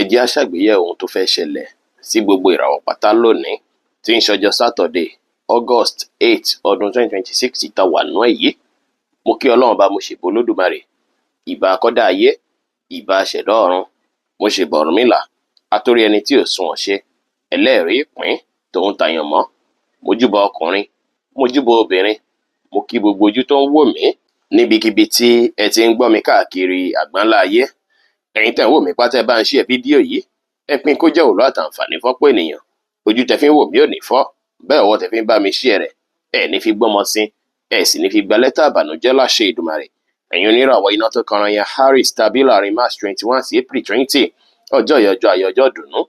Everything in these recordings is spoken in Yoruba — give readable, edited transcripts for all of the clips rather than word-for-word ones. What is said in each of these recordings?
Ẹ jẹ́ á ṣàgbéyẹ̀wò ohun tó fẹ́ ṣẹlẹ̀ sí gbogbo ìràwọ̀ pátá lónìí tí ń ṣọjọ́ Saturday, August 8, ọdún 2026 tá wà nú ẹ̀ yìí. Mo kí Ọlọ́run bá, mo ṣèbò Olódùmarè, ìbà akọ́dá ayé, ìbà aṣẹ̀dá ọ̀run, mo ṣèbà Ọ̀rúnmìlà, atórí ẹni tí ò sunwọ̀n ṣe, ẹlẹ́rìí ìpín tòun tàyànmọ́. Mojúbà ọkùnrin, mojúbà obìnrin, mo kí gbogbo ojú tó ń wò mí níbikíbi tí ẹ ti ń gbọ́ mi káàkiri àgbáńlá ayé. Ẹ̀yin tẹ́ ń wò mí pátá, ẹ bá ń share fídíò yìí, ẹ pín kó jẹ́ òwúrọ̀ àtàǹfààní fọ́pọ̀ ènìyàn. Ojú tẹ́ fi ń wò mí ò ní fọ́, bẹ́ẹ̀ ọwọ́ tẹ́ fi ń bá mi share rẹ̀, ẹ ní fi gbọ́mọ sí, ẹ sì ní fi gba lẹ́tà àbànújẹ́ láṣẹ Èdùmàrè. Ẹ̀yin oníràwọ̀ iná tó kanran yẹn, Aries tàbí láàrin March 21 sí April 20, ọjọ́ yìí, ọjọ́ ayọ̀, ọjọ́ ìdùnnú,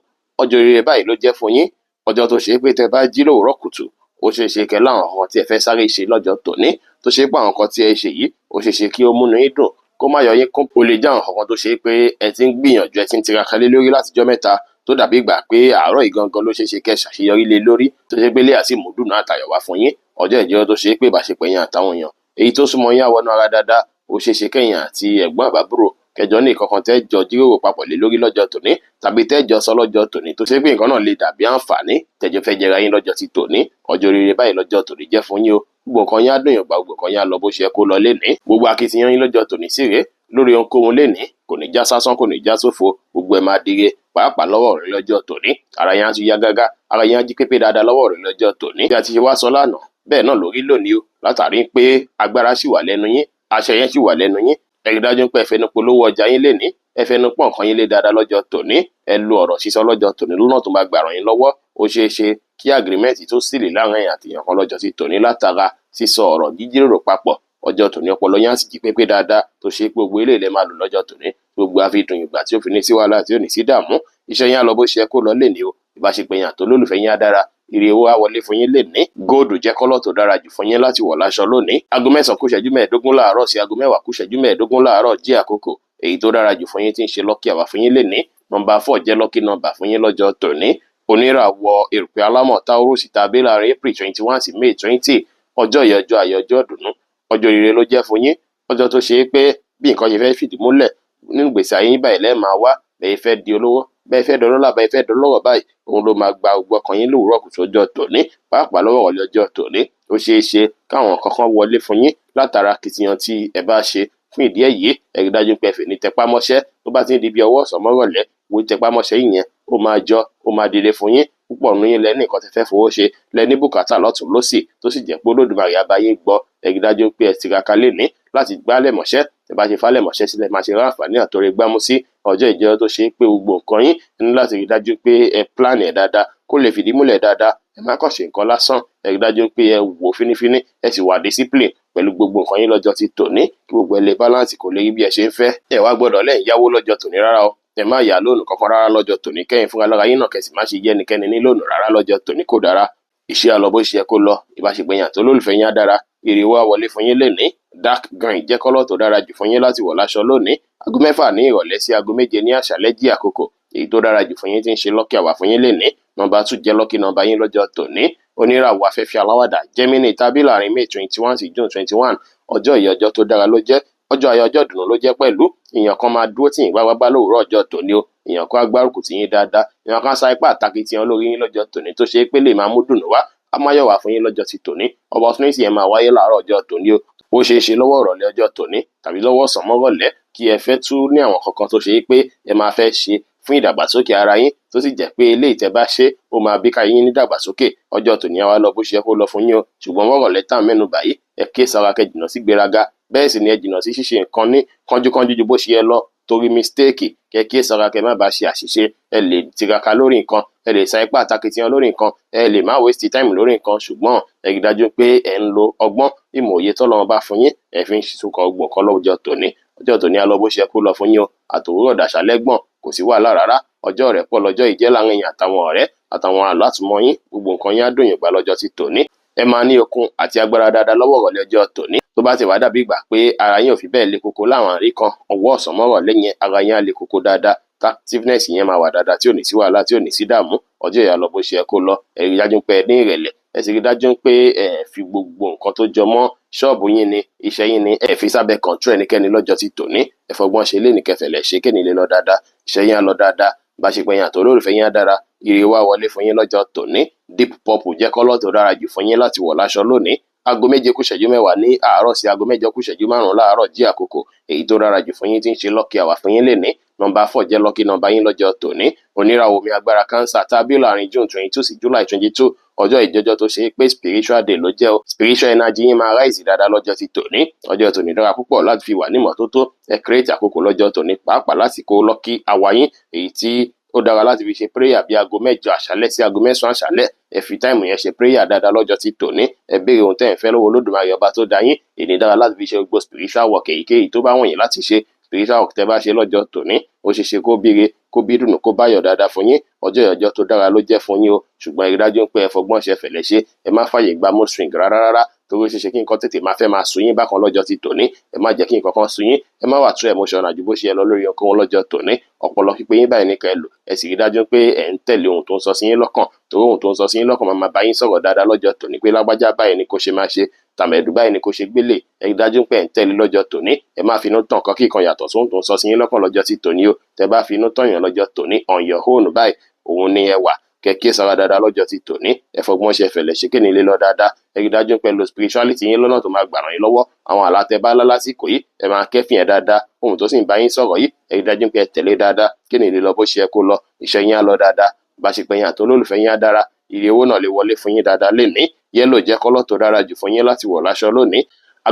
ọjọ́ oríire báyìí ló jẹ́ fún yín. Ọjọ́ tó ṣe é pé tẹ́ bá jí lówùúrọ̀ kùtù, ó ṣeé ṣe kẹ́ láwọn nǹkan tí ẹ fẹ́ sáré ṣe lọ́jọ́ tòní, tó ṣe pé àwọn nǹkan tí ẹ ṣe yìí, ó ṣeé ṣe kí ó múnú yín dùn, kó má yọ yín kún. Ó lè jẹ́ àwọn nǹkan tó ṣe pé ẹ ti ń gbìyànjú, ẹ ti ń tiraka lé lórí látijọ́ mẹ́ta, tó dàbí ìgbà pé àárọ̀ yìí gangan ló ṣeé ṣe kẹ́ ṣàṣeyọrí lé lórí, tó ṣe pé lè àti mùdùnú àtàyọ̀ wá fún yín. Ọjọ́ ìjọ tó ṣe pé ìbáṣepọ̀ yín àtàwọn èèyàn èyí tó súnmọ́ yín á wọnú ara dáadáa. Ó ṣeé ṣe kẹ́yìn àti ẹ̀gbọ́n àbábúrò kẹjọ ní ìkankan tẹ́ jọ jíròrò papọ̀ lé lórí lọ́jọ́ tòní, tàbí tẹ́ jọ sọ lọ́jọ́ tòní, tó ṣe pé nǹkan náà lè dàbí àǹfààní tẹ́jọ fẹ́ jẹra yín lọ́jọ́ ti tòní. Ọjọ́ oríire báyìí lọ́jọ́ tòní jẹ́ fún yín o. Gbogbo nǹkan yín á dùn yàn gbà, gbogbo nǹkan yín á lọ bó ṣe yẹ kó lọ lénìí. Gbogbo akitiyan yín lọ́jọ́ tòní sì rèé lórí ohunkóhun lénìí kò ní já sásán, kò ní já sófo. Gbogbo ẹ̀ máa dire pàápàá lọ́wọ́ rẹ lọ́jọ́ tòní. Ara yín á tún yá gágá, ara yín á jí pépé dáadáa lọ́wọ́ rẹ lọ́jọ́ tòní. Bí a ti ṣe wá sọ lánàá, bẹ́ẹ̀ náà lórí lónìí o, látàrí pé agbára sì wà lẹ́nu yín, àṣẹ yẹn sì wà lẹ́nu yín. Ẹ rí dájú pé ẹ fẹnu polówó ọjà yín lénìí, ẹ fẹnu pọ́n nǹkan yín lé dáadáa lọ́jọ́ tòní. Ẹ lo ọ̀rọ̀ sísọ lọ́jọ́ tòní lọ́nà tó máa gbà ràn yín lọ́wọ́. Ó ṣeé ṣe kí agreement tó sílè láàrin ẹ̀yin àti èèyàn kan lọ́jọ́ sí tòní látara sísọ ọ̀rọ̀, jíjíròrò papọ̀. Ọjọ́ tòní, ọpọlọ yín á sì jí pépé dáadáa, tó ṣe pé gbogbo eléyìí lẹ máa lò lọ́jọ́ tòní. Gbogbo àfihàn ìgbà tí ó fi ní sí wàhálà, tí ò ní sí dààmú. Iṣẹ́ yín á lọ bó ṣe yẹ kó lọ lénìí o. Ìbáṣepọ̀ yín àtolólùfẹ́ yín á dára, ire owó á wọlé fún yín lénìí. Gold jẹ́ colour tó dára jù fún yín láti wọ̀ láṣọ lónìí. Aago 9:45 láàárọ̀ sí aago 10:45 láàárọ̀ jẹ́ àkókò èyí tó dára jù fún yín, tí ń ṣe lucky hour fún yín lénìí. Nọ́mbà 4 jẹ́ lucky number fún yín lọ́jọ́ tòní. Oníràwọ̀ erùpẹ̀ alámọ̀, Taurus tàbí láàrin April 21 sí May 20, ọjọ́ yìí, ọjọ́ ayọ̀, ọjọ́ ìdùnnú, ọjọ́ ire ló jẹ́ fún yín. Ọjọ́ tó ṣe é pé bí nǹkan ṣe fẹ́ fìdí múlẹ̀ nínú ìgbésí ayé yín báyìí lẹ́ẹ̀ máa wá, bẹ́ẹ̀ fẹ́ di olówó, bẹ́ẹ̀ fẹ́ dọlọ́lá, bẹ́ẹ̀ fẹ́ dọlọ́rọ̀ báyìí, òun ló máa gba gbogbo ọkàn yín lówùúrọ̀ kùtù ọjọ́ tòní, pàápàá lọ́wọ́ ìrọ̀lẹ́ ọjọ́ tòní. Ó ṣeé ṣe káwọn kankan wọlé fún yín látara akitiyan tí ẹ bá ṣe. Fún ìdí èyí, ẹ rí dájú pé ẹ fẹ́ ní tẹpámọ́ṣẹ́. Tó bá ti ń di bí ọwọ́ ọ̀sán mọ́rọ̀lẹ́, wo tẹpámọ́ṣẹ́ yìí yẹn, ó máa jọ, ó máa dìde fún yín. Púpọ̀ nínú yín lẹ ní nǹkan tẹ́ fẹ́ fowó ṣe, lẹ ní bùkátà lọ́tùn lósì, tó sì jẹ́ pé Olódùmarè á bá yín gbọ́. Ẹ rí dájú pé ẹ tiraka lénìí láti gbálẹ̀ mọ́ṣẹ́. Tẹ́ bá ṣe fálẹ̀ mọ́ṣẹ́ sílẹ̀, máa ṣe ráǹfààní àtòrí gbámú sí. Ọjọ́ ìjọ tó ṣe pé gbogbo nǹkan yín ní láti rí dájú pé ẹ plan ẹ̀ dáadáa kó lè fìdí múlẹ̀ dáadáa. Ẹ má kàn ṣe nǹkan lásán, ẹ rí dájú pé ẹ wò fínífíní, ẹ sì wà discipline pẹ̀lú gbogbo nǹkan yín lọ́jọ́ ti tòní, kí gbogbo ẹ lè balance, kó lè rí bí ẹ ṣe ń fẹ́. Ẹ wá gbọ́dọ̀ lẹ́yìn yáwó lọ́jọ́ tòní rárá o. Ẹ má yá loan kankan rárá lọ́jọ́ tòní. Kẹ́yìn fúnra lára yín náà, kẹsì má ṣe yẹ́ ẹnikẹ́ni ní loan rárá lọ́jọ́ tòní, kò dára. Iṣẹ́ á lọ bó ṣe yẹ kó lọ, ìbáṣepọ̀ yín àti olólùfẹ́ yín á dára, èrè owó á wọlé fún yín lénìí. Dark green jẹ́ colour tó dára jù fún yín láti wọ̀ láṣọ lónìí. Aago 6 ní ìrọ̀lẹ́ sí aago 7 ní àṣálẹ́ jí àkókò èyí tó dára jù fún yín, tí ń ṣe lucky hour fún yín lénìí. Nọ́mbà 2 jẹ́ lucky number yín lọ́jọ́ tòní. Oníràwọ̀ afẹ́fẹ́ aláwàdà, Gemini tàbí láàrin May 21 sí June 21, ọjọ́ yìí, ọjọ́ tó dára ló jẹ́, ọjọ́ ayọ̀, ọjọ́ ìdùnnú ló jẹ́ pẹ̀lú. Èèyàn kan máa dúró tì yín gbágbágbá lówùúrọ̀ ọjọ́ tòní o. Èèyàn kan á gbárùkù tì yín dáadáa, èèyàn kan á sa ipá àtakìtìyàn lórí yín lọ́jọ́ tòní, tó ṣe é pé lè máa mú dùnnú wá, á máyọ̀ wá fún yín lọ́jọ́ ti tòní. Opportunity yẹn máa wáyé láàárọ̀ ọjọ́ tòní o. Ó ṣeé ṣe lọ́wọ́ ìrọ̀lẹ́ ọjọ́ tòní tàbí lọ́wọ́ ọ̀sán mọ́rọ̀lẹ́ kí ẹ fẹ́ tún ní àwọn kankan tó ṣe é pé ẹ máa fẹ́ ṣe fún ìdàgbàsókè ara yín, tó sì jẹ́ pé eléyìí tẹ́ bá ṣe, ó máa bí káyé yín ní ìdàgbàsókè. Ọjọ́ tòní á wá lọ bó ṣe yẹ kó lọ fún yín o. Ṣùgbọ́n mọ́rọ̀lẹ́ tá à ń mẹ́nu bà yìí, ẹ ké sára, kẹ́ jìnnà sí gbéraga, bẹ́ẹ̀ sì ni ẹ jìnnà sí ṣíṣe nǹkan ní kánjúkánjú ju bó ṣe yẹ lọ, torí mistake. Kẹ́ kí sára, kẹ́ má bàa ṣe àṣìṣe. Ẹ lè tiraka lórí nǹkan, ẹ lè sa ipá àtakìtìyàn lórí nǹkan, ẹ lè má waste time lórí nǹkan, ṣùgbọ́n ẹ rí dájú pé ẹ ń lo ọgbọ́n ìmọ̀ òye tọ́lọ́run bá fún yín, ẹ fi ń ṣùkọ̀ ọgbọ̀n kan lọ́jọ́ tòní. Ọjọ́ tòní á lọ bó ṣe yẹ kó lọ fún yín o. Àtòwúrọ̀ dàṣálẹ́ gbọ̀n, kò sí wàhálà rárá. Ọjọ́ rẹ̀ pọ̀ lọ́jọ́ ìjẹ́ láàrin èèyàn àtàwọn ọ̀rẹ́ àtàwọn àlátùmọ̀ yín. Gbogbo nǹkan yín á dùn yín gbà lọ́jọ́ ti tòní. Ẹ máa ní okun àti agbára dáadáa lọ́wọ́ ìrọ̀lẹ́ ọjọ́ tòní. Tó bá ti wá dàbí ìgbà pé ara yín ò fi bẹ́ẹ̀ le koko láwọn àrí kan, ọwọ́ ọ̀sán mọ́rọ̀lẹ́ yẹn, ara yín á le koko dáadáa, activeness yẹn máa wà dáadáa, tí ò ní sí wàhálà, tí ò ní sí dààmú. Ọjọ́ ìyá lọ bó ṣe yẹ kó lọ. Ẹ rí dájú pé ẹ ní ìrẹ̀lẹ̀, ẹ sì rí dájú pé ẹ fi gbogbo nǹkan tó jọ mọ́ ṣọ́ọ̀bù yín ni iṣẹ́ yín ni ẹ fi sábẹ́ control ẹnikẹ́ni lọ́jọ́ ti tòní. Ẹ fọgbọ́n ṣe léni, kẹfẹ̀lẹ̀ ṣe kéni lè lọ dáadáa. Iṣẹ́ yín á lọ dáadáa. Ìbáṣepọ̀ yín àti olólùfẹ́ yín á dára. Ire wá wọlé fún yín lọ́jọ́ tòní. Deep purple jẹ́ colour tó dára jù fún yín láti wọ̀ láṣọ lónìí. 7:50 ní àárọ̀ sí 7:55 láàárọ̀ jí àkókò. Èyí tó dára jù fún yín tí ń ṣe lucky hour fún yín lénìí. Nọ́mbà 4 jẹ́ lucky number yín lọ́jọ́ tòní. Oníràwọ̀ omi agbára Cancer tàbí láàrin June 22 sí July 22. Ọjọ́ ìjọjọ́ tó ṣe é pé spiritual day ló jẹ́ o. Spiritual energy yín máa rise dáadáa lọ́jọ́ ti tòní. Ọjọ́ tòní dára púpọ̀ láti fi wà nímọ́tótó. Ẹ create àkókò lọ́jọ́ tòní, pàápàá lásìkò lucky hour yín, èyí tí ó dára láti fi ṣe prayer bí 8:00 àṣálẹ́ sí 9:00 àṣálẹ́. Ẹ fi time yẹn ṣe prayer dáadáa lọ́jọ́ ti tòní. Ẹ béèrè ohun tẹ́ ẹ̀ ń fẹ́ lọ́wọ́ Olódùmarè ọba tó dá yín. Èní dára láti fi ṣe gbogbo spiritual work èyíkéyìí tó bá wù yín láti ṣe. Spiritual work tẹ́ bá ṣe lọ́jọ́ tòní, ó ṣeé ṣe kó bíire, kó bí dùnú, kó báyọ̀ dáadáa fún yín. Ọjọ́ ìyọjọ́ tó dára ló jẹ́ fún yín o, ṣùgbọ́n ẹ rí dájú pé ẹ fọgbọ́n ṣe fẹ̀lẹ́ ṣe. Ẹ má fàyè gba mood swing rárá rárá, torí ó ṣeé ṣe kí nǹkan tètè máa fẹ́ máa sú yín bákan lọ́jọ́ ti tòní. Ẹ má jẹ́ kí nǹkan kan sú yín. Ẹ má wà too emotional ju bó ṣe yẹ lọ lórí ohunkóhun lọ́jọ́ tòní. Ọpọlọ pípé yín báyìí ní kẹ́ ẹ lò. Ẹ sì rí dájú pé ẹ ń tẹ̀lé ohun tó ń sọ sí yín lọ́kàn, torí ohun tó ń sọ sí yín lọ́kàn máa máa bá yín sọ̀rọ̀ dáadáa lọ́jọ́ tòní pé lágbájá báyìí ni kó ṣe máa ṣe, tàmẹ̀dù báyìí ni kó ṣe gbélé. Ẹ rí dájú pé ẹ ń tẹ̀lé lọ́jọ́ tòní. Ẹ má finú tàn kan kíkan yàtọ̀ sóhun tó ń sọ sí yín lọ́kàn lọ́jọ́ ti tòní o. Tẹ bá finú tàn yàn lọ́jọ́ tòní, on your own báyìí òun ni ẹ wà. Kẹ̀kẹ́ sára dáadáa lọ́jọ́ ti tòní. Ẹ fọgbọ́n ṣe fẹ̀lẹ̀ ṣe kéde lé lọ dáadáa. Ẹ rí dájú pé lo spirituality yín lọ́nà tó máa gbà ràn yín lọ́wọ́. Àwọn àlá tẹ bá lá lásìkò yìí, ẹ máa kẹ́fìn ẹ̀ dáadáa. Ohun tó sì ń bá yín sọ̀rọ̀ yìí, ẹ rí dájú pé ẹ tẹ̀lé dáadáa. Kéde lé lọ bó ṣe yẹ kó lọ. Iṣẹ́ yín á lọ dáadáa. Ìbáṣepọ̀ yín àti olólùfẹ́ yín á dára. Ire owó náà lè wọlé fún yín dáadáa lénìí. Yellow jẹ́ colour tó dára jù fún yín láti wọ̀ láṣọ lónìí.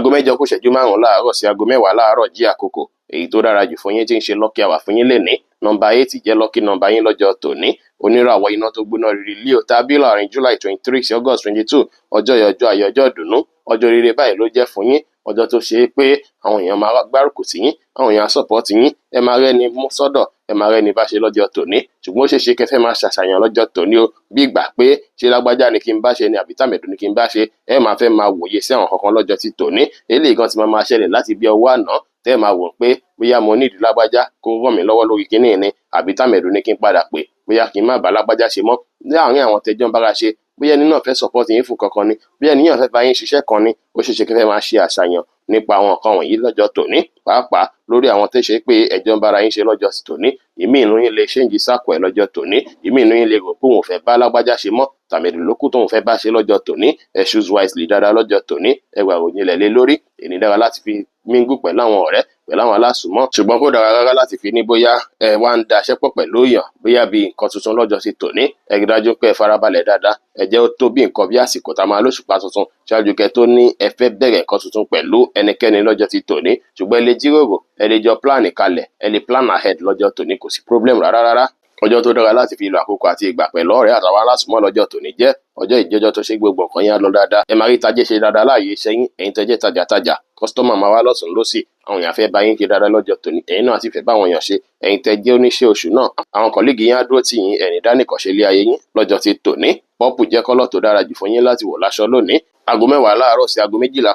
7:55 láàárọ̀ sí 10:00 láàárọ̀ jí àkókò. Èyí tó dára jù fún yín tí ń ṣe lucky hour fún yín lénìí. Nọ́mbà 8 jẹ́ lucky number yín lọ́jọ́ tòní. Oníràwọ̀ iná tó gbóná riri Leo tàbí láàrin July 23 sí August 22. Ọjọ́ ìyọjọ́ ayọ̀, ọjọ́ ìdùnnú, ọjọ́ rere báyìí ló jẹ́ fún yín. Ọjọ́ tó ṣe é pé àwọn èèyàn máa gbárùkù tì yín, àwọn èèyàn á support yín, ẹ máa rẹ́ni mú sọ́dọ̀, ẹ máa rẹ́ni bá ṣe lọ́jọ́ tòní. Ṣùgbọ́n ó ṣeé ṣe kẹ́ fẹ́ máa ṣàṣàyàn lọ́jọ́ tòní o, bí ìgbà pé ṣé lágbájá ni kí n bá ṣe ni àbí tàmẹ̀dù ni kí n bá ṣe. Ẹ máa fẹ́ máa wòye sí àwọn kankan lọ́jọ́ ti tòní. Eléyìí gan ti máa máa ṣẹlẹ̀ láti bí ọwọ́ àná, tẹ́ ẹ máa wò pé bóyá mo nídìí lágbájá kó ràn mí lọ́wọ́ lórí kíní ni, àbí tàmẹ̀dù ni kí n padà pè, bóyá kí n má bá lágbájá ṣe mọ́ láàárín àwọn tẹjọ́ ń bára ṣe, bóyá ẹni náà fẹ́ support yín fún kankan ni, bóyá ẹni náà fẹ́ bá yín ṣiṣẹ́ kan ni. Ó ṣeé ṣe kí ẹ fẹ́ máa ṣe àṣàyàn nípa àwọn nǹkan wọ̀nyí lọ́jọ́ tòní, pàápàá lórí àwọn tó ṣe pé ẹjọ́ ń bára yín ṣe lọ́jọ́ tòní. Ìmí inú yín lè change circle ẹ̀ lọ́jọ́ tòní. Ìmí inú yín lè rò pé òun ò fẹ́ bá lágbájá ṣe mọ́, tàmẹ̀dù ló kù tóun fẹ́ bá ṣe lọ́jọ́ tòní. Ẹ choose wisely dáadáa lọ́jọ́ tòní. Ẹ wà ròyìn lẹ̀ lé lórí. Èní dára láti fi mingle pẹ̀lú àwọn ọ̀rẹ́, pẹ̀lú àwọn alásùnmọ́, ṣùgbọ́n kò dára rárá láti fi ní bóyá ẹ wá ń daṣẹ́ pọ̀ pẹ̀lú èèyàn, bóyá bí nǹkan tuntun lọ́jọ́ sí tòní. Ẹ rí dájú pé ẹ farabalẹ̀ dáadáa. Ẹ jẹ́ ó tó bí nǹkan bí àsìkò tá a máa lóṣùpá tuntun ṣáájú kẹ́ tó ní ẹ fẹ́ bẹ̀rẹ̀ nǹkan tuntun pẹ̀lú ẹnikẹ́ni lọ́jọ́ ti tòní. Ṣùgbọ́n ẹ lè jíròrò, ẹ lè jọ plan kalẹ̀, ẹ lè plan ahead lọ́jọ́ tòní, kò sí problem rárá rárá. Ọjọ́ tó dára láti fi lo àkókò àti ìgbà pẹ̀lú ọ̀rẹ́ àtàwọn alásùnmọ́ lọ́jọ́ tòní jẹ́ ọjọ́ ìjẹ́jọ́ tó ṣe gbogbo nǹkan yẹn á lọ dáadáa. Ẹ máa rí tajé ṣe dáadáa láàyè iṣẹ́ yín. Ẹ̀yin tẹ́jẹ́ tajàtajà, customer máa wá lọ́sùn lọ́sì. Àwọn èèyàn fẹ́ bá yín ṣe dáadáa lọ́jọ́ tòní, ẹ̀yin náà sì fẹ́ bá àwọn èèyàn ṣe. Ẹ̀yin tẹ́ jẹ́ oníṣẹ́ oṣù náà, àwọn colleague yín á dúró tì yín. Ẹ̀yin dánìkànṣe ilé ayé yín lọ́jọ́ ti tòní. Purple jẹ́ colour tó dára jù fún yín láti wọ̀ láṣọ lónìí. 10:00 láàárọ̀ sí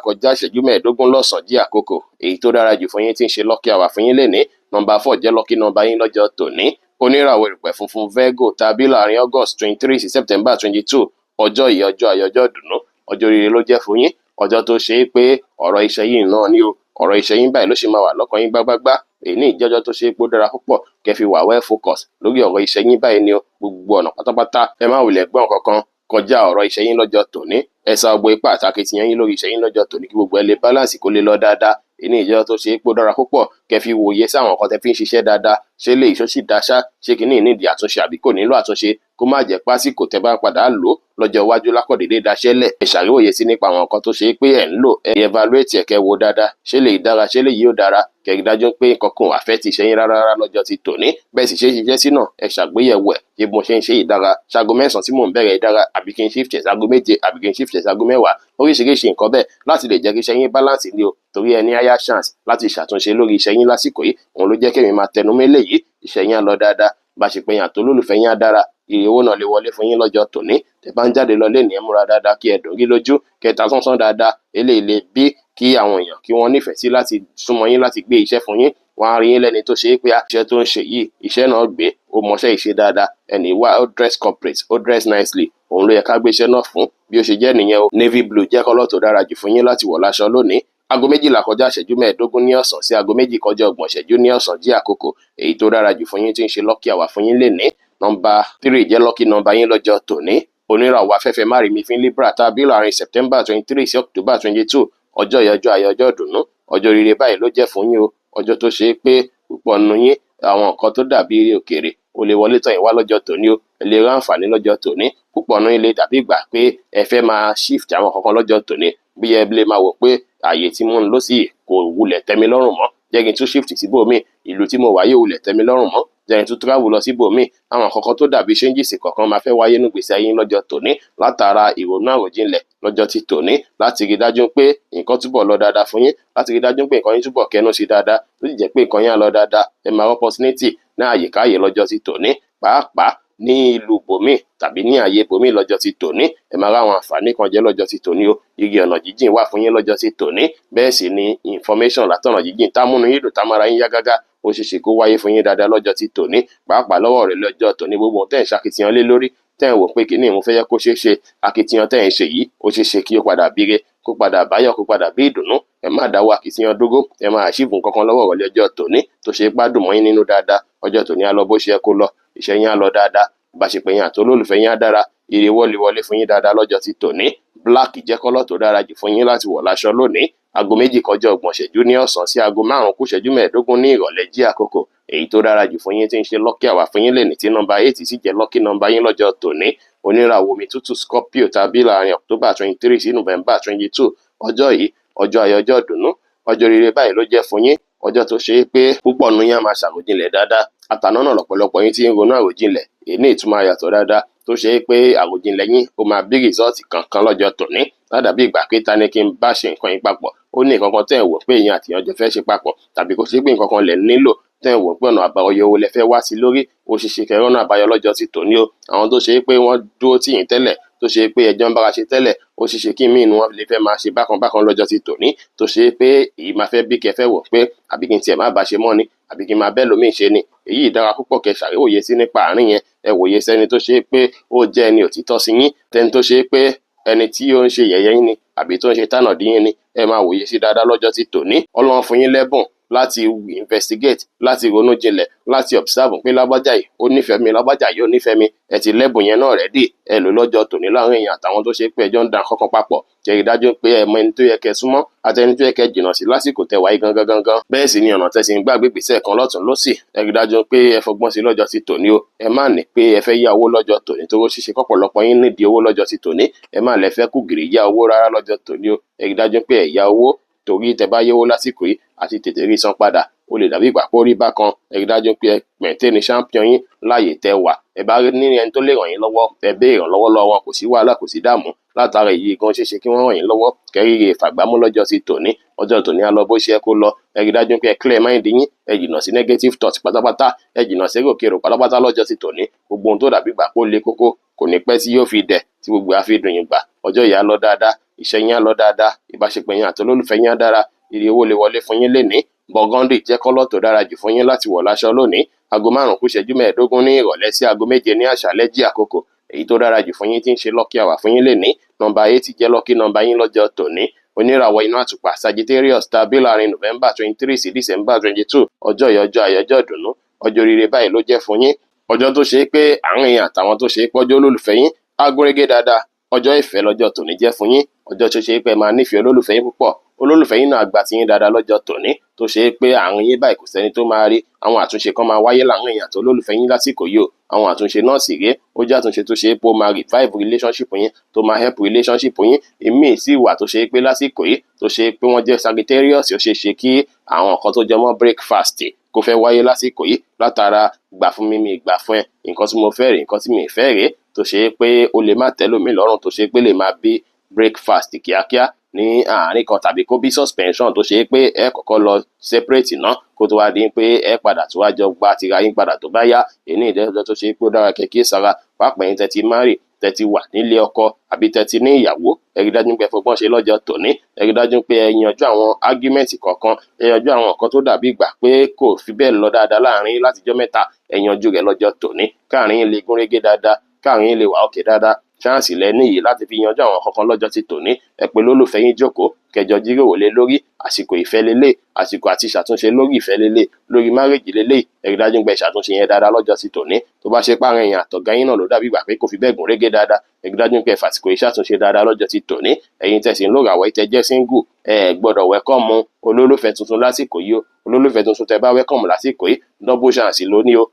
11:45 lọ́sàn-án jí àkókò. Èyí tó dára jù fún yín tí ń ṣe lucky hour fún yín lénìí. Nọ́mbà 4 jẹ́ lucky number yín lọ́jọ́ tòní. Oníràwọ̀ erùpẹ̀ funfun Virgo tàbí láàrin August 23 sí September 22. Ọjọ́ yìí, ọjọ́ ayọ̀, ọjọ́ ìdùnnú, ọjọ́ rere ló jẹ́ fún yín. Ọjọ́ tó ṣe é pé ọ̀rọ̀ iṣẹ́ yìí náà ni o. Ọ̀rọ̀ iṣẹ́ yín báyìí ló ṣe máa wà lọ́kàn yín gbágbágbá. Èyí ní ìjẹ́jọ́ tó ṣe é pé ó dára púpọ̀ kẹ́ fi wà well focus lórí ọ̀rọ̀ iṣẹ́ yín báyìí ni o. Gbogbo ọ̀nà pátápátá, ẹ má wulẹ̀ gbọ́n kankan kọjá ọ̀rọ̀ iṣẹ́ yín lọ́jọ́ tòní. Ẹ sa gbogbo ipá àti akitiyan yín lórí iṣẹ́ yín lọ́jọ́ tòní kí gbogbo ẹ lè balance, kó lè lọ dáadáa. Èyí ní ìjẹ́jọ́ tó ṣe é pé ó dára púpọ̀ kẹ́ fi wòye sí àwọn nǹkan tẹ́ fi ń ṣiṣẹ́ dáadáa. Ṣé lè ṣó sì dáṣá? Ṣé kí ní ìnídìí àtúnṣe àbí kò nílò àtúnṣe? Kó má jẹ́ pásíkò tẹ́ bá padà lò lọ́jọ́ iwájú lákọ̀dédé daṣẹ́lẹ̀. Ẹ ṣàríwòye sí nípa àwọn nǹkan tó ṣe é pé ẹ̀ ń lò. Ẹ evaluate ẹ̀, kẹ́ wo dáadáa. Ṣé lè dára? Ṣé lè yìí ó dára? Kẹ́ rí dájú pé nǹkan kan ò affect iṣẹ́ yín rárá rárá lọ́jọ́ ti tòní. Bẹ́ẹ̀ sì ṣe é ṣiṣẹ́ sí náà, ẹ ṣàgbéyẹ̀wò ẹ̀. Ṣé bí mo ṣe ń ṣe yìí dára? Ṣaago 9 tí mò ń bẹ̀rẹ̀ dára, àbí kí n shift ẹ̀ sáago 7, àbí kí n shift ẹ̀ sáago 10? Oríṣiríṣi nǹkan bẹ́ẹ̀ láti lè jẹ́ kí iṣẹ́ yín balance ni o. Torí ẹ ní higher chance láti ṣàtúnṣe lórí iṣẹ́ yín lásìkò yìí. Òun ló jẹ́ kí èmi máa tẹnu mọ́ eléyìí. Iṣẹ́ yín á lọ dáadáa. Ìbáṣepọ̀ yín àti olólùfẹ́ yín á dára. Ire owó náà lè wọlé fún yín lọ́jọ́ tòní. Tẹ́ bá ń jáde lọ lénìí, ẹ múra dáadáa, kí ẹ dùn rí lójú, kẹ́ ta sánsán dáadáa. Eléyìí lè bí kí àwọn èèyàn kí wọ́n nífẹ̀ẹ́ sí láti súnmọ́ yín, láti gbé iṣẹ́ fún yín. Wọ́n á rí yín lẹ́ni tó ṣe é pé iṣẹ́ tó ń ṣe yìí, iṣẹ́ náà gbé, ó mọṣẹ́ ìṣe dáadáa. Ẹni wá ó dress corporate, ó dress nicely. Òun ló yẹ ká gbé iṣẹ́ náà fún. Bí ó ṣe jẹ́ nìyẹn o. Navy blue jẹ́ colour tó dára jù fún yín láti wọ̀ láṣọ lónìí. Aago 12 kọjá ìṣẹ́jú 15 ní ọ̀sán sí aago 2 kọjá 30 ìṣẹ́jú ní ọ̀sán jẹ́ àkókò èyí tó dára jù fún yín tí ń ṣe lucky hour fún yín lénìí. Nọ́mbà 3 jẹ́ lucky number yín lọ́jọ́ tòní. Oníràwọ̀ afẹ́fẹ́ márìmífín Libra tá a bí láàrin September 23 sí October 22. Ọjọ́ yìí, ọjọ́ ayọ̀, ọjọ́ ìdùnnú, ọjọ́ rere báyìí ló jẹ́ fún yín o. Ọjọ́ tó ṣe é pé púpọ̀ nínú yín, àwọn nǹkan tó dàbí eré òkèèrè ó lè wọlé tọ̀ yín wá lọ́jọ́ tòní o. Ẹ lè rí àǹfààní lọ́jọ́ tòní. Púpọ̀ nínú yín lè dàbí ìgbà pé ẹ fẹ́ máa shift àwọn kankan lọ́jọ́ tòní, bí ẹ lè máa wò pé ààyè tí mò ń lọ sí kò wulẹ̀ tẹ́ mi lọ́rùn mọ́, jẹ́ kí n tún shift síbòmíì. Ìlú tí mo wà yìí ò wulẹ̀ tẹ́ mi lọ́rùn mọ́, jẹ́ kí n tún travel lọ síbòmíì. Àwọn kankan tó dàbí changes kọ̀ọ̀kan máa fẹ́ wáyé nínú ìgbésí ayé yín lọ́jọ́ tòní látara ìrònú àròjinlẹ̀ lọ́jọ́ ti tòní, láti rí dájú pé nǹkan túbọ̀ lọ dáadáa fún yín, láti rí dájú pé nǹkan yín túbọ̀ kẹnu sí dáadáa, tó sì jẹ́ pé nǹkan yín á lọ dáadáa. Ẹ máa opportunity ní àyíkáyè lọ́jọ́ ti tòní, pàápàá ní ìlú bòmíì tàbí ní ààyè bòmíì lọ́jọ́ ti tòní. Ẹ máa ráwọn àǹfààní kan jẹ lọ́jọ́ ti tòní o. Igi ọ̀nà jíjìn wà fún yín lọ́jọ́ ti tòní. Bẹ́ẹ̀ sì ni information látọ̀nà jíjìn tá múnú yín dùn, tá mára yín yá gágá, ó ṣeé ṣe kó wáyé fún yín dáadáa lọ́jọ́ ti tòní, pàápàá lọ́wọ́ rẹ̀ lọ́jọ́ tòní. Gbogbo ohun tẹ́ ẹ̀ ń ṣakitiyan lé lórí, tẹ́ ẹ̀ ń wò pé kíní mo fẹ́ yẹ kó ṣeé ṣe, akitiyan tẹ́ ẹ̀ ń ṣe yìí, ó ṣeé ṣe kí ó padà bíire, kó padà báyọ̀, kó padà bí ìdùnnú. Ẹ má dáwọ́ akitiyan dúró. Ẹ máa achieve nǹkan kan lọ́wọ́ ìrọ̀lẹ́ ọjọ́ tòní tó ṣe gbádùn mọ́ yín nínú dáadáa. Ọjọ́ tòní á lọ bó ṣe yẹ kó lọ. Iṣẹ́ yín á lọ dáadáa, ìbáṣepọ̀ yín àti olólùfẹ́ yín á dára, ire wọlé wọlé fún yín dáadáa lọ́jọ́ ti tòní. Black jẹ́ colour tó dára jù fún yín láti wọ̀ láṣọ lónìí. Aago 2 kọjá 30 ìṣẹ́jú ní ọ̀sán sí aago 5 kù ìṣẹ́jú 15 ní ìrọ̀lẹ́ jẹ́ àkókò èyí tó dára jù fún yín tí ń ṣe lucky hour fún yín lénìí, tí nọ́mbà 8 sì jẹ́ lucky number yín lọ́jọ́ tòní. Oníràwọ̀ omi tútù Scorpio tàbí láàrin October 23 sí November 22. Ọjọ́ yìí, ọjọ́ ayọ̀, ọjọ́ ìdùnnú, ọjọ́ rere báyìí ló jẹ́ fún yín. Ọjọ́ tó ṣe é pé púpọ̀ nínú yín á máa ṣàròjinlẹ̀ dáadáa. Àtàná náà lọ́pọ̀lọpọ̀ yín tí ń ronú àròjinlẹ̀ èyí ìtumọ̀ àyàtọ̀ dáadáa, tó ṣe é pé àròjinlẹ̀ yín ó máa bí result kankan lọ́jọ́ tòní. Ládàbí ìgbà pé ta ni kí n bá ṣe nǹkan yín papọ̀, ó ní nǹkan kan tẹ́ ẹ̀ wò pé èèyàn àti ìyànjọ fẹ́ ṣe papọ̀, tàbí kó ṣe pé nǹkan kan lẹ̀ nílò tẹ́ ẹ̀ wò pé ọ̀nà àbáyọ wo lẹ fẹ́ wá sí lórí, ó ṣeé ṣe kẹ́ rọ́nà àbáyọ lọ́jọ́ ti tòní o. Àwọn tó ṣe é pé wọ́n dúró tì yín tẹ́lẹ̀, tó ṣe é pé ẹjọ́ ń bára ṣe tẹ́lẹ̀, ó ṣeé ṣe kí míì nu wọn lè fẹ́ máa ṣe bákan bákan lọ́jọ́ ti tòní, tó ṣe é pé èyí máa fẹ́ bí kẹ́ fẹ́ wò pé àbí kí n tiẹ̀ má bá ṣe mọ́ ni, àbí kí n máa bẹ́ẹ̀ lómi ṣe ni. Èyí dára púpọ̀ kẹ́ ṣàríwòye sí nípa àárín yẹn. Ẹ wòye sẹ́ni tó ṣe é pé ó jẹ́ ẹni òtítọ́ sí yín, tẹni tó ṣe é pé ẹni tí ó ń ṣe yẹ̀yẹ́ yín ni, àbí tó ń ṣe tánàdí yín ni. Ẹ máa wòye sí dáadáa lọ́jọ́ ti tòní. Ọlọ́run fún yín lẹ́bùn láti investigate, láti ronú jinlẹ̀, láti observe pé lágbájá yìí ó nífẹ̀ẹ́ mi, lágbájá yìí ó nífẹ̀ẹ́ mi. Ẹ ti lẹ́bùn yẹn náà ready, ẹ lò lọ́jọ́ tòní láàrin èèyàn àtàwọn tó ṣe pé ẹjọ́ ń da nǹkan kan papọ̀. Kẹ́ rí dájú pé ẹ mọ ẹni tó yẹ kẹ́ súnmọ́ àti ẹni tó yẹ kẹ́ jìnnà sí lásìkò tẹ́ wáyé gangan gangan. Bẹ́ẹ̀ sì ni ọ̀nà tẹ́ sì ń gbàgbé ìgbésẹ̀ kan lọ́tùn lósì, ẹ rí dájú pé ẹ fọgbọ́n sí lọ́jọ́ ti tòní o. Ẹ má ní pé ẹ fẹ́ yá owó lọ́jọ́ tòní, torí ó ṣeéṣe kọ́pọ̀lọpọ̀ yín nídìí owó lọ́jọ́ ti tòní. Ẹ má lẹ fẹ́ kú gìrì yá owó rárá lọ́jọ́ tòní o. Ẹ rí dájú pé ẹ yá owó, torí tẹ́ bá yáwó lásìkò yìí àti tètè rí san padà, ó lè dàbí ìgbà pé ó rí bákan. Ẹ rí dájú pé ẹ maintain champion yín láàyè tẹ́ wà. Ẹ bá ní ẹni tó lè ràn yín lọ́wọ́, ẹ béèrè ìrànlọ́wọ́ lọ́wọ́ wọn, kò sí wàhálà, kò sí dààmú. Látara èyí gan ṣeéṣe kí wọ́n ràn yín lọ́wọ́ kẹ́rìíre ìfàgbámú lọ́jọ́ ti tòní. Ọjọ́ tòní á lọ bó ṣe yẹ kó lọ. Ẹ rí dájú pé ẹ clear mind yín, ẹ jìnnà sí negative thought pátápátá, ẹ jìnnà sí èròkérò pátápátá lọ́jọ́ ti tòní. Gbogbo ohun tó dàbí ìgbà pé ó le kókó kò ní pẹ́ tí yóò fi dẹ̀, tí gbogbo á fi dùn yín gbà. Ọjọ́ yìí á lọ dáadáa, iṣẹ́ yín á lọ dáadáa, ìbáṣepọ̀ yín àti olólùfẹ́ yín á dára, ire owó lè wọlé fún yín lénìí. Burgundy jẹ́ colour tó dára jù fún yín láti wọ̀ láṣọ lónìí. Aago 5 kù ìṣẹ́jú 15 ní ìrọ̀lẹ́ sí aago 7 ní àṣálẹ́ jí àkókò èyí tó dára jù fún yín tí ń ṣe lucky hour fún yín lénìí. Nọ́mbà 8 jẹ́ lucky number yín lọ́jọ́ tòní. Oníràwọ̀ iná àtùpà Sagittarius tàbí láàrin November 23 sí December 22. Ọjọ́ yìí, ọjọ́ ayọ̀, ọjọ́ ìdùnnú, ọjọ́ rere báyìí ló jẹ́ fún yín. Ọjọ́ tó ṣe é pé àárín yín àtàwọn tó ṣe é pọ́jọ́ olólùfẹ́ yín á gúnrégé dáadáa. Ọjọ́ ìfẹ́ lọ́jọ́ tòní jẹ́ fún yín. Ọjọ́ tó ṣe é pé ẹ máa nífẹ̀ẹ́ olólùfẹ́ yín púpọ̀, olólùfẹ́ yín náà gba tiyín dáadáa lọ́jọ́ tòní, tó ṣe é pé àárín yín báyìí kò sẹ́ni tó máa rí. Àwọn àtúnṣe kan máa wáyé láàrin èèyàn àti olólùfẹ́ yín lásìkò yìí o. Àwọn àtúnṣe náà sì rèé, ó jẹ́ àtúnṣe tó ṣe é pé ó máa revive relationship yín, tó máa help relationship yín. Ìmíì sì wà tó ṣe é pé lásìkò yìí, tó ṣe é pé wọ́n jẹ́ Sagittarius, ó ṣeé ṣe kí àwọn nǹkan tó jọmọ́ breakfast kó fẹ́ wáyé lásìkò yìí, látara gbà fún mi, mi gbà fún ẹ, nǹkan tí mo fẹ́ rèé, nǹkan tí mi ì fẹ́ rèé, tó ṣe é pé ó lè má tẹ́lòmíì lọ́rùn, tó ṣe é pé lè máa bí breakfast kíákíá ní àárín kan, tàbí kó bí suspension, tó ṣe é pé ẹ kọ́kọ́ lọ separate ná, kó tó wá di pé ẹ padà tó wá jọ gba tira yín padà tó bá yá. Èyí ní ìdẹ́jọ́ tó ṣe é pé ó dára kẹ́ kíyèsára, pàápàá ẹ̀yin tẹ́ ti marry, tẹ́ ti wà nílé ọkọ àbí tẹ́ ti ní ìyàwó. Ẹ rí dájú pé ẹ fọgbọ́n ṣe lọ́jọ́ tòní. Ẹ rí dájú pé ẹ yanjú àwọn argument kọ̀ọ̀kan, ẹ yanjú àwọn nǹkan tó dàbí ìgbà pé kò fi bẹ́ẹ̀ lọ dáadáa láàrin yín látijọ́ mẹ́ta. Ẹ yanjú rẹ̀ lọ́jọ́ tòní, káàrin yín lè gúnrégé dáadáa, káàrin yín lè wà òkè dáadáa. Chance lẹ ní yìí láti fi yanjú àwọn kankan lọ́jọ́ ti tòní. Ẹ pé lólùfẹ́ yín jókòó, kẹjọ jíròrò lé lórí. Àsìkò ìfẹ́ lélẹ̀, àsìkò àti ṣàtúnṣe lórí ìfẹ́ lélẹ̀, lórí marriage lélẹ̀. Ẹ rí dájú pé ṣàtúnṣe yẹn dáadáa lọ́jọ́ ti tòní. Tó bá ṣe páàrin ẹ̀yin àtọ̀gá yín náà ló dàbí ìgbà pé kò fi bẹ́ẹ̀ gùn régé dáadáa, ẹ rí dájú pé fàsìkò yìí ṣàtúnṣe dáadáa lọ́jọ́ ti tòní. Ẹ̀yin tẹ̀sí ń lòràwọ̀ tẹ́ jẹ́ single, ẹ gbọ́dọ̀ welcome olólùfẹ́ tuntun lásìkò yìí o. Olólùfẹ́ tuntun tẹ́ bá welcome lásìkò yìí, double chance ló ní o.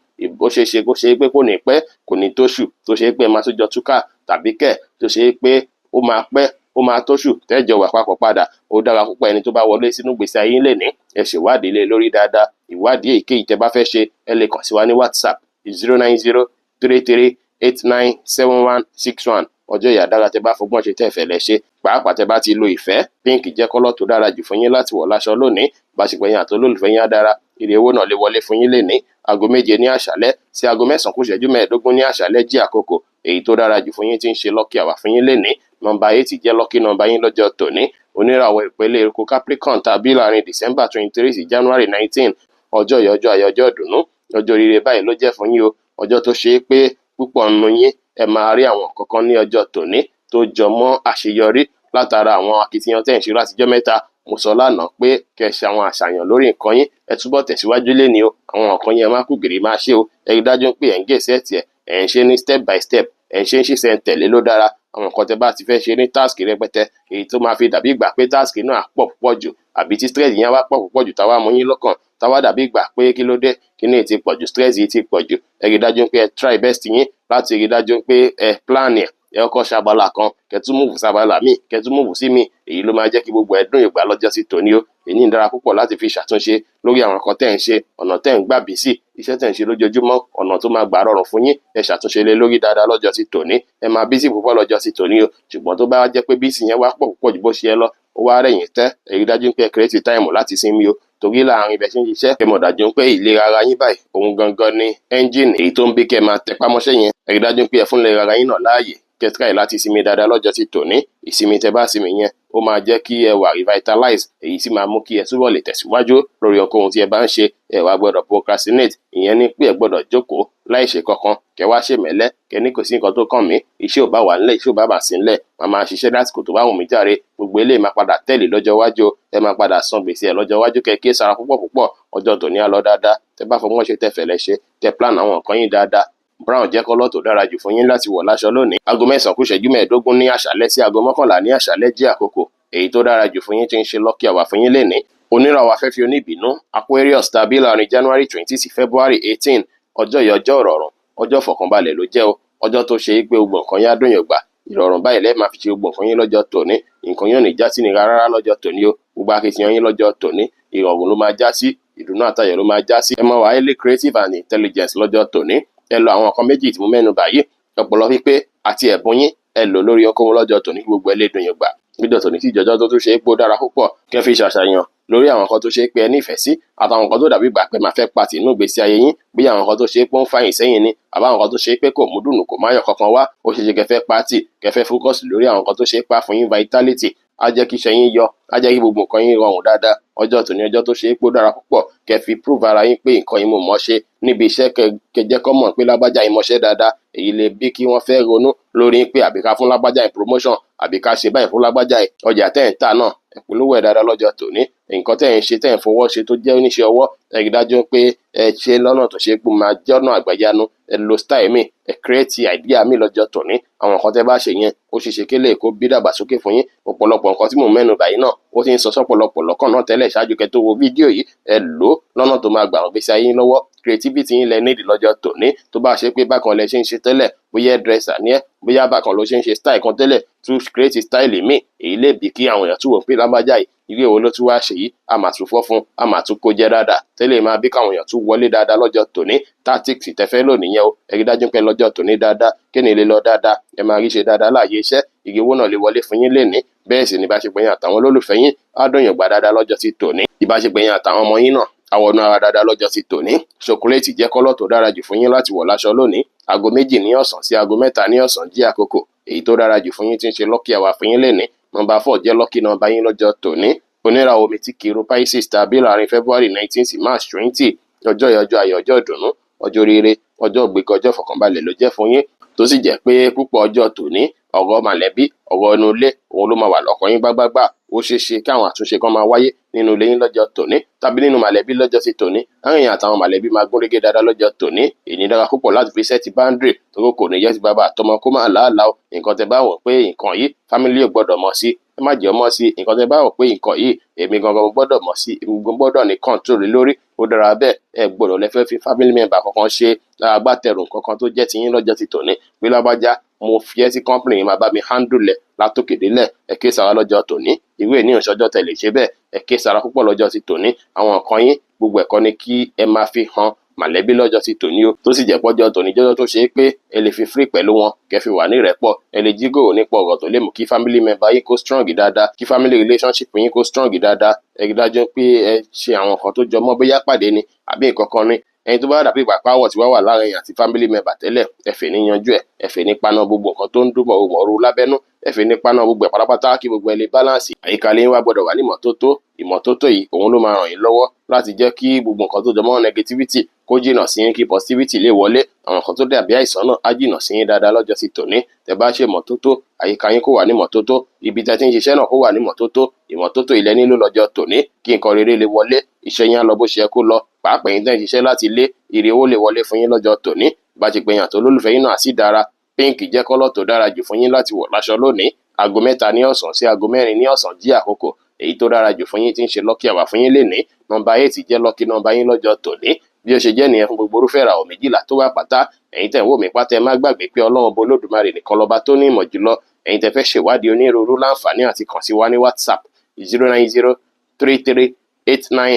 Ó ṣeé ṣe kó ṣe pé kò ní pẹ́, kò ní tóṣù tó ṣe pé ẹ máa tún jọ túká, tàbí kẹ̀ tó ṣe pé ó máa pẹ́, ó máa tóṣù tẹ́jọ wà papọ̀ padà. Ó dára púpọ̀ ẹni tó bá wọlé sínú gbèsè ayé lè ní ẹ ṣèwádìí lé lórí dáadáa. Ìwádìí èyíkéyìí tẹ́ bá fẹ́ ṣe, ẹ lè kàn sí wa ní WhatsApp 09033897161. Ọjọ́ ìyá dára tẹ́ bá fọgbọ́n ṣe, tẹ́ fẹ́ lẹ ṣe, pàápàá tẹ́ bá ti lo ìfẹ́. Pink jẹ́ colour tó dára jù fún yín láti wọ̀ láṣọ lónìí. Báṣepọ̀ yín àti olólùfẹ́ yín á dára. Ire owó náà lè wọlé fún yín lénìí. Aago 7 ní àṣálẹ́ sí aago 9:45 ní àṣálẹ́ jí àkókò èyí tó dára jù fún yín tí ń ṣe lucky hour fún yín lénìí. Nọ́mbà 8 jẹ́ lucky number yín lọ́jọ́ tòní. Oníràwọ̀ ìpele eruku Capricorn tàbí láàrin December 23 sí January 19, ọjọ́ yìí, ọjọ́ ayọ̀, ọjọ́ ìdùnnú, ọjọ́ oríire báyìí ló jẹ́ fún yín o. Ọjọ́ tó ṣe é pé púpọ̀ nínú yín ẹ máa rí àwọn kankan ní ọjọ́ tòní tó jọ mọ́ àṣeyọrí látara àwọn akitiyan tẹ́ ń ṣe látijọ́ mẹ́ta. Mo sọ lánàá pé kẹ́ ṣe àwọn àṣàyàn lórí nǹkan yín, ẹ túbọ̀ tẹ̀síwájú léni o. Àwọn nǹkan yẹn má kú gìrì máa ṣe o. Ẹ rí dájú pé ẹ̀ ń get set ẹ̀, ẹ̀ ń ṣe ní step by step, ẹ̀ ń ṣe ń ṣísẹ̀ ń tẹ̀lé ló dára. Àwọn nǹkan tẹ́ bá ti fẹ́ ṣe ní task rẹpẹtẹ, èyí tó máa fi dàbí ìgbà pé task náà pọ̀ púpọ̀ jù, àbí tí stress yẹn wá pọ̀ púpọ̀ jù, táwa mú yín lọ́kàn, táwa dàbí ìgbà pé kí ló dé, kíní ti pọ̀ jù, stress yìí ti pọ̀ jù, ẹ rí dájú pé ẹ try best yín láti rí dájú pé ẹ plan ẹ̀. Ẹ kọ́kọ́ ṣabala kan, kẹ́ tún move sábala míì, kẹ́ tún move sí míì. Èyí ló máa jẹ́ kí gbogbo ẹ̀ dùn ìgbà lọ́jọ́ sí tòní o. Èyí ń dára púpọ̀ láti fi ṣàtúnṣe lórí àwọn nǹkan tẹ́ ń ṣe, ọ̀nà tẹ́ ń gbà bí sí iṣẹ́ tẹ́ ń ṣe lójoojúmọ́, ọ̀nà tó máa gbà rọrùn fún yín. Ẹ ṣàtúnṣe lé lórí dáadáa lọ́jọ́ sí tòní. Ẹ máa busy púpọ̀ lọ́jọ́ sí tòní o. Ṣùgbọ́n tó bá jẹ́ pé busy yẹn wá pọ̀ púpọ̀ ju bó ṣe yẹ lọ, ó wá rẹ̀ yín tẹ́, ẹ rí dájú pé ẹ create time láti sinmi o, torí láàrin ibẹ̀ ṣe ń ṣiṣẹ́, ẹ mọ̀ dájú pé ìlera ara yín báyìí, òun gangan ni ẹ́ńjìnì èyí tó ń bí kẹ́ máa tẹpá mọ́ṣẹ́ yẹn. Ẹ rí dájú pé ẹ fún ìlera ara yín náà láàyè, kẹ́ try láti sinmi dáadáa lọ́jọ́ ti tòní. Ìsinmi tẹ́ bá sinmi yẹn, ó máa jẹ́ kí ẹ wà revitalize, èyí sì máa mú kí ẹ túbọ̀ lè tẹ̀síwájú lórí ohunkóhun tí ẹ bá ń ṣe. Ẹ wá gbọ́dọ̀ procrastinate. Ìyẹn ní pé ẹ gbọ́dọ̀ jókòó láì ṣe kankan, kẹ́ wá ṣèmẹ́lẹ́, kẹ́ ní kò sí nǹkan tó kàn mí, iṣẹ́ ò bá wà nílẹ̀, iṣẹ́ ò bá bà sí nílẹ̀, màá máa ṣiṣẹ́ lásìkò tó bá wù mí jàre. Gbogbo eléyìí máa padà tẹ̀lé lọ́jọ́ iwájú. Ẹ máa padà san gbèsè ẹ lọ́jọ́ iwájú. Kẹ́ kí sára púpọ̀ púpọ̀. Ọjọ́ tòní á lọ dáadáa tẹ́ bá fọgbọ́n ṣe, tẹ́ fẹ̀lẹ́ ṣe, tẹ́ plan àwọn nǹkan yín dáadáa. Brown jẹ́ colour tó dára jù fún yín láti wọ̀ láṣọ lónìí. Aago 9:45 ní àṣálẹ́ sí aago 11 ní àṣálẹ́ jẹ́ àkókò èyí tó dára jù fún yín tí ń ṣe lucky hour fún yín lénìí. Oníràwọ̀ afẹ́fẹ́ oníbínú Aquarius tàbí láàrin January 20 sí February 18, ọjọ́ yìí, ọjọ́ ìrọ̀rùn, ọjọ́ ìfọ̀kànbalẹ̀ ló jẹ́ o. Ọjọ́ tó ṣe é pé gbogbo nǹkan yá dùn yàn gbà. Ìrọ̀rùn báyìí lẹ́ẹ̀ máa fi ṣe gbogbo nǹkan yín lọ́jọ́ tòní. Nǹkan yóò ní já sí nira rárá lọ́jọ́ tòní o. Gbogbo akitiyan yín lọ́jọ́ tòní, ìrọ̀rùn ló máa já sí, ìdùnnú àtayọ̀ ló máa já sí. Ẹ máa wà highly creative and intelligent lọ́jọ́ tòní. Ẹ lo àwọn nǹkan méjì tí mo mẹ́nu bà yìí, ọpọlọ pípé àti ẹ̀bùn yín, ẹ lò lórí ohunkóhun lọ́jọ́ tòní kí gbogbo ẹ lè dùn yín gbà. Lọ́jọ́ tòní tí ìjọjọ́ tó tún ṣe é pé ó dára púpọ̀ kẹ́ fi ṣàṣàyàn lórí àwọn nǹkan tó ṣe é pé ẹ nífẹ̀ẹ́ sí, àtàwọn nǹkan tó dàbí ìgbà pé máa fẹ́ pa tì nínú ìgbésí ayé yín, bí àwọn nǹkan tó ṣe é pé ó ń fà yín sẹ́yìn ni, àbá àwọn nǹkan tó ṣe é pé kò mú dùnú, kò máyọ̀ kankan wá. Ó ṣeé ṣe kẹ́ fẹ́ pa tì, kẹ́ fẹ́ focus lórí àwọn nǹkan tó ṣe é pa fún yín vitality, á jẹ́ kí iṣẹ́ yín yọ, á jẹ́ kí gbogbo nǹkan yín rọrùn dáadáa. Ọjọ́ tòní, ọjọ́ tó ṣe é pé ó dára púpọ̀ kẹ́ fi prove ara yín pé nǹkan yín mo mọ̀ ṣe níbi iṣẹ́, kẹ́ jẹ́ kó mọ̀ pé lágbájá yín mọṣẹ́ dáadáa. Èyí lè bí kí wọ́n fẹ́ ronú lórí pé àbí ká fún lágbájá yìí promotion, àbí ká ṣe báyìí fún lágbájá yìí. Ọjà tẹ́ ń tà náà, ìpolówó ẹ̀ dáadáa lọ́jọ́ tòní. Nǹkan tẹ́ ń ṣe, tẹ́ ń fọwọ́ ṣe, tó jẹ́ oníṣẹ́ ọwọ́, ẹ rí dájú pé ẹ ṣe lọ́nà tó ṣe pé máa jẹ́ ọ̀nà àgbàyanu. Ẹ lo style mi, ẹ create idea mi lọ́jọ́ tòní. Àwọn nǹkan tẹ́ bá ṣe yẹn, ó ṣeé ṣe kí lè kó bí dàgbàsókè fún yín. Ọ̀pọ̀lọpọ̀ nǹkan tí mò ń mẹ́nu báyìí náà, ó ti ń sọ sọ́pọ̀lọpọ̀ lọ́kàn náà tẹ́lẹ̀ ṣáájú kẹ́ tó wo fídíò yìí. Ẹ lò ó lọ́nà tó máa gbà wọ́n gbèsè ayé yín lọ́wọ́. Creativity yín lẹ need lọ́jọ́ tòní. Tó bá ṣe pé bákan lẹ ṣe ń ṣe tẹ́lẹ̀, bóyá hairdresser ni ẹ́, bóyá bákan ló ṣe ń ṣe style kan tẹ́lẹ̀, tún create style míì. Èyí lè bí kí àwọn èèyàn tún wò pé lágbájá yìí, irú èwo ló tún wá ṣe yìí, a máa tún fọ́ fún, a máa tún kó jẹ́ dáadáa tẹ́lẹ̀, máa bí káwọn èèyàn tún wọlé dáadáa lọ́jọ́ tòní. Tactics tẹ́fẹ́ lò nìyẹn o. Ẹ rí dájú pé lọ́jọ́ tòní dáadáa, kí ni lè lọ dáadáa, ẹ máa rí ṣe dáadáa láàyè iṣẹ́. Ire owó náà lè wọlé fún yín lénìí. Bẹ́ẹ̀ sì ni ìbáṣepọ̀ yín àtàwọn olólùfẹ́ yín á dùn yàn gbà dáadáa lọ́jọ́ ti tòní. Ìbáṣepọ̀ yín àtàwọn ọmọ yín náà àwọnú ara dáadáa lọ́jọ́ ti tòní. Chocolate jẹ́ colour tó dára jù fún yín láti wọ̀ láṣọ lónìí. Aago 2 ní ọ̀sán sí aago 3 ní ọ̀sán jí àkókò èyí tó dára jù fún yín tí ń ṣe lucky hour fún yín lénìí. Nọ́mbà 4 jẹ́ lucky number yín lọ́jọ́ tòní. Oníràwọ̀ omi tí kìrò Pisces tàbí láàrin February 19 sí March 20, ọjọ́ yìí, ọjọ́ ayọ̀, ọjọ́ ìdùnnú, ọjọ́ oríire, ọjọ́ ìgbéga, ọjọ́ ìfọ̀kànbalẹ̀ ló jẹ́ fún yín. Tó sì jẹ́ pé púpọ̀ ọjọ́ tòní, ọ̀rọ̀ mọ̀lẹ́bí, ọ̀rọ̀ inú ilé, òun ló máa wà lọ́kàn yín gbágbágbá. Ó ṣeé ṣe kí àwọn àtúnṣe kan máa wáyé nínú ilé yín lọ́jọ́ tòní tàbí nínú mọ̀lẹ́bí lọ́jọ́ ti tòní. Àwọn èèyàn àtàwọn mọ̀lẹ́bí máa gún régé dáadáa lọ́jọ́ tòní. Èyí dára púpọ̀ láti fi set boundary, torí kò ní jẹ́ ti bàbá àtọmọ kó máa làálàá o. Nǹkan tẹ́ bá wò pé nǹkan yìí family ò gbọ́dọ̀ mọ̀ sí, ẹ má jẹ́ ó mọ̀ sí. Nǹkan tẹ́ bá wò pé nǹkan yìí èmi gangan mo gbọ́dọ̀ mọ̀ sí, èmi gbọ́dọ̀ ní control lórí, ó dára bẹ́ẹ̀. Ẹ gbọ́dọ̀ lẹ fẹ́ fi family member kankan ṣe agbátẹrù nǹkan kan tó jẹ́ tiyín lọ́jọ́ ti tòní. Pé lágbájá, mo fi ẹ́ sí company yìí, máa bá mi handle ẹ̀ látòkè délẹ̀. Ẹ ké sára lọ́jọ́ tòní. Ìwé ní ìṣọjọ́ tẹ́ lè ṣe bẹ́ẹ̀. Ẹ ké sára púpọ̀ lọ́jọ́ ti tòní. Àwọn nǹkan yín gbogbo ẹ̀kọ́ ni kí ẹ máa fi hàn mọ̀lẹ́bí lọ́jọ́ ti tòní o. Tó sì jẹ́ pọ́jọ́ tòní jọ́jọ́ tó ṣe é pé ẹ lè fi free pẹ̀lú wọn, kẹ́ fi wà ní ìrẹ́pọ̀. Ẹ lè jígòrò nípa ọ̀rọ̀ tó lè mú kí family member yín kó strong dáadáa, kí family relationship yín kó strong dáadáa. Ẹ rí dájú pé ẹ ṣe àwọn nǹkan tó jọ mọ́ bóyá pàdé ni àbí nǹkan kan ni. Ẹni tó bá dàbí ìgbà pàwọ̀ tí wá wà láàrin èèyàn àti family member tẹ́lẹ̀, ẹ fè ní yanjú ẹ̀, ẹ fè ní paná gbogbo nǹkan tó ń dún mọ̀rùmọ̀rù lábẹ́nú, ẹ fè ní paná gbogbo ẹ̀ pátápátá kí gbogbo ẹ lè balance. Àyíká ilé yín wá gbọ́dọ̀ wà ní ìmọ́tótó. Ìmọ́tótó yìí, òun ló máa ràn yín lọ́wọ́ láti jẹ́ kí gbogbo nǹkan tó jọ mọ́ negativity kó jìnnà sí yín, kí positivity lè wọlé. Àwọn nǹkan tó dàbí àìsàn náà á jìnnà sí yín dáadáa lọ́jọ́ ti tòní. Tẹ́ bá ṣe ìmọ́tótó, àyíká yín kó wà ní ìmọ́tótó, ibi tẹ́ ti ń ṣiṣẹ́ náà kó wà ní ìmọ́tótó. Ìmọ́tótó ilẹ̀ nílò lọ́jọ́ tòní kí nǹkan rere lè wọlé, iṣẹ́ yín á lọ bó ṣe yẹ kó lọ. Pàápàá ẹ̀yin tẹ́ ń ṣiṣẹ́ láti ilé, ire owó lè wọlé fún yín lọ́jọ́ tòní. Bá ti pé yàn tó lólùfẹ́ yín náà á sì dára. Pink jẹ́ colour tó dára jù fún yín láti wọ̀ láṣọ lónìí. Aago 3 ní ọ̀sán sí aago 4 ní ọ̀sán jí àkókò èyí tó dára jù fún yín tí ń ṣe lucky hour fún yín lénìí. Nọ́mbà 8 jẹ́ lucky number yín lọ́jọ́ tòní. Bí ó ṣe jẹ́ nìyẹn fún gbogbo irúfẹ́ ìràwọ̀ 12 tó wà pátá. Ẹ̀yin tẹ́ ń wò mí pátá, ẹ má gbàgbé pé Ọlọ́run Ọba Olódùmarè nìkan lọ́ba tó ní ìmọ̀ jùlọ. Ẹ̀yin tẹ́ fẹ́ ṣèwádìí onírúurú, láǹfààní àti kàn sí wa ní WhatsApp,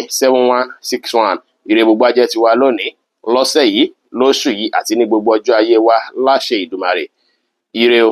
09033897161. Ire gbogbo á jẹ́ tiwa lónìí, lọ́sẹ̀ yìí, lóṣù yìí àti ní gbogbo ọjọ́ ayé wa láṣẹ Ìdùmarè. Ire o.